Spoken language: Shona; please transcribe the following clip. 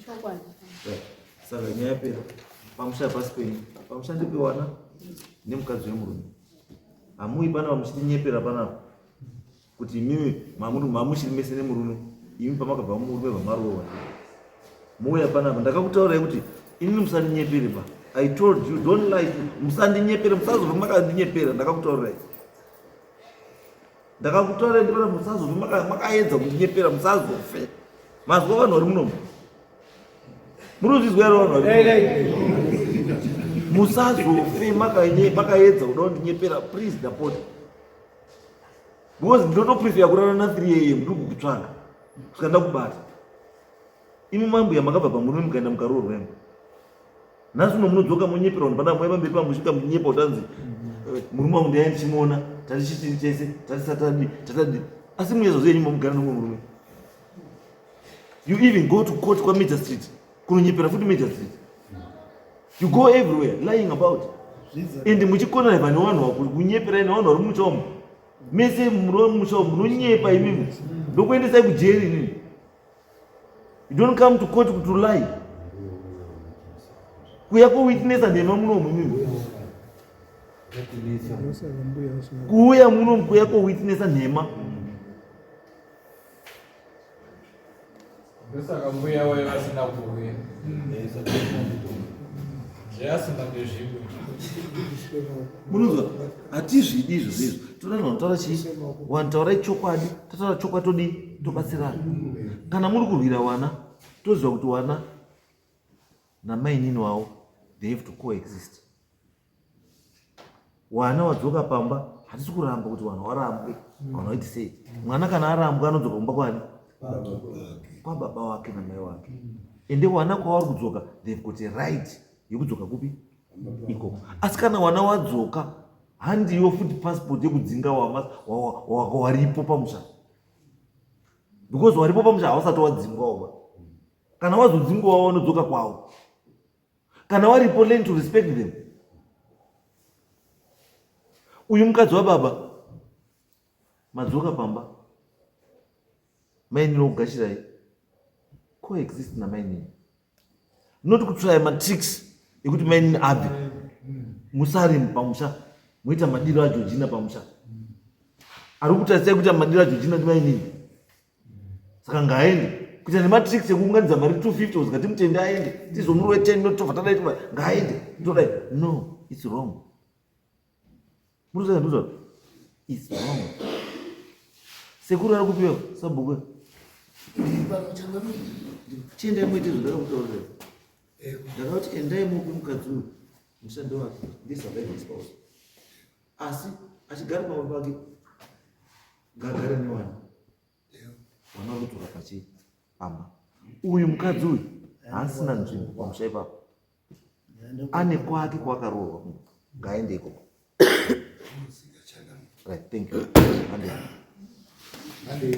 Chokwadi. Saka nyaya yapera. Pamusha pasi penyu. Pamusha ndipewana nemukadzi wemurume. Hamuyi panapa muchitinyepera panapa. Kuti imimi mamuri mamuchiri mese nemurume. Imi pamakabva murume vamarowa. Mouya panapa ndakakutaurai kuti inini musandinyepere ba. I told you don't lie. Musandinyepere musazofa makandinyepera ndakakutaurai. Ndakakutaurai ndipana musazofe makaedza kundinyepera musazofe. Mazwa vanhu vari munomu. Muri kuzvizwa here vanhu vari musazofe makaedza kuda kundinyepera please ndapota. Because ndinotoprefer kurara na 3 am ndiri kukutsvaga kusvika ndakubata. Imi mambuya makabva pamurume mukaenda mukaroorwa imi. Nhasi uno munodzoka monyepera vanhu pana moya pamberi pangu svika munyepa kuti anzi eh, murume wangu ndiyai ndichimuona tatichitiri tese tatisatadi tatadi asi muyezo zvenyu mamugara nomwe murume. You even go to court kwa Major Street kunonyepera futi Major Street. You go everywhere lying about. And muchikona vane vanhu vakuri kunyeperai nevanhu vari mumusha umu. Mese muri mumusha umu munonyepa imimi. Ndokuendesai kujeri inini. You don't come to court to lie. Kuya ku witness nhema munomu imimi. Kuuya munomu kuya ku witness nhema. Ndosaka mbuya waye vasina kuuya. Zveyasina ndezvimwe. Munonzwa hatizvidi izvo zvezvo. Toda vanhu vanotaura chii? Vanhu taurai chokwadi, tataura chokwadi todii? Tobatsirana. Kana muri kurwira wana, toziva kuti wana namainini wavo they have to coexist. Wana wadzoka pamba, hatisi kuramba kuti vanhu warambwe, vanhu vaiti sei. Mwana kana arambwa anodzoka kumba kwani? Kwababa wake namai wake. Ende wana kwavari kudzoka, they've got a right yekudzoka kupi? Ikoko. Asi kana wana wadzoka, handiyo futi passport yekudzinga waripo pamusha. Because waripo pamusha hausati wadzingwa uba. Kana wazodzingwa wanodzoka kwawo. Kana waripo learn to respect them. Uyu mukadzi wababa madzoka pamba mainini okugashirai coexist namainini not kutraya matricks ekuti mainini abve musari pamusha moita madiro aJorgina pamusha ari kutarisai kuita madiro aJorgina ndimainini saka ngaaende kuita nematricks ekuunganidza mari 250 ozika timutende aende tizomurove 10 notobva tadai tobva ngaaende todai no it's wrong murikuza it's wrong sekuru ari kupiwa sabhuku chiendai muite zvandakakutaurirai ndakati endai mupe mukadzi uyu mushandi wake ndisurviving spouse asi achigara pamba pake ngagare newana wana kudzoka pachi pamba uyu mukadzi uyu haasina nzvimbo pamusha ipapo ane kwake kwakaroorwa ngaende ikoko right thank you Hande. Hande.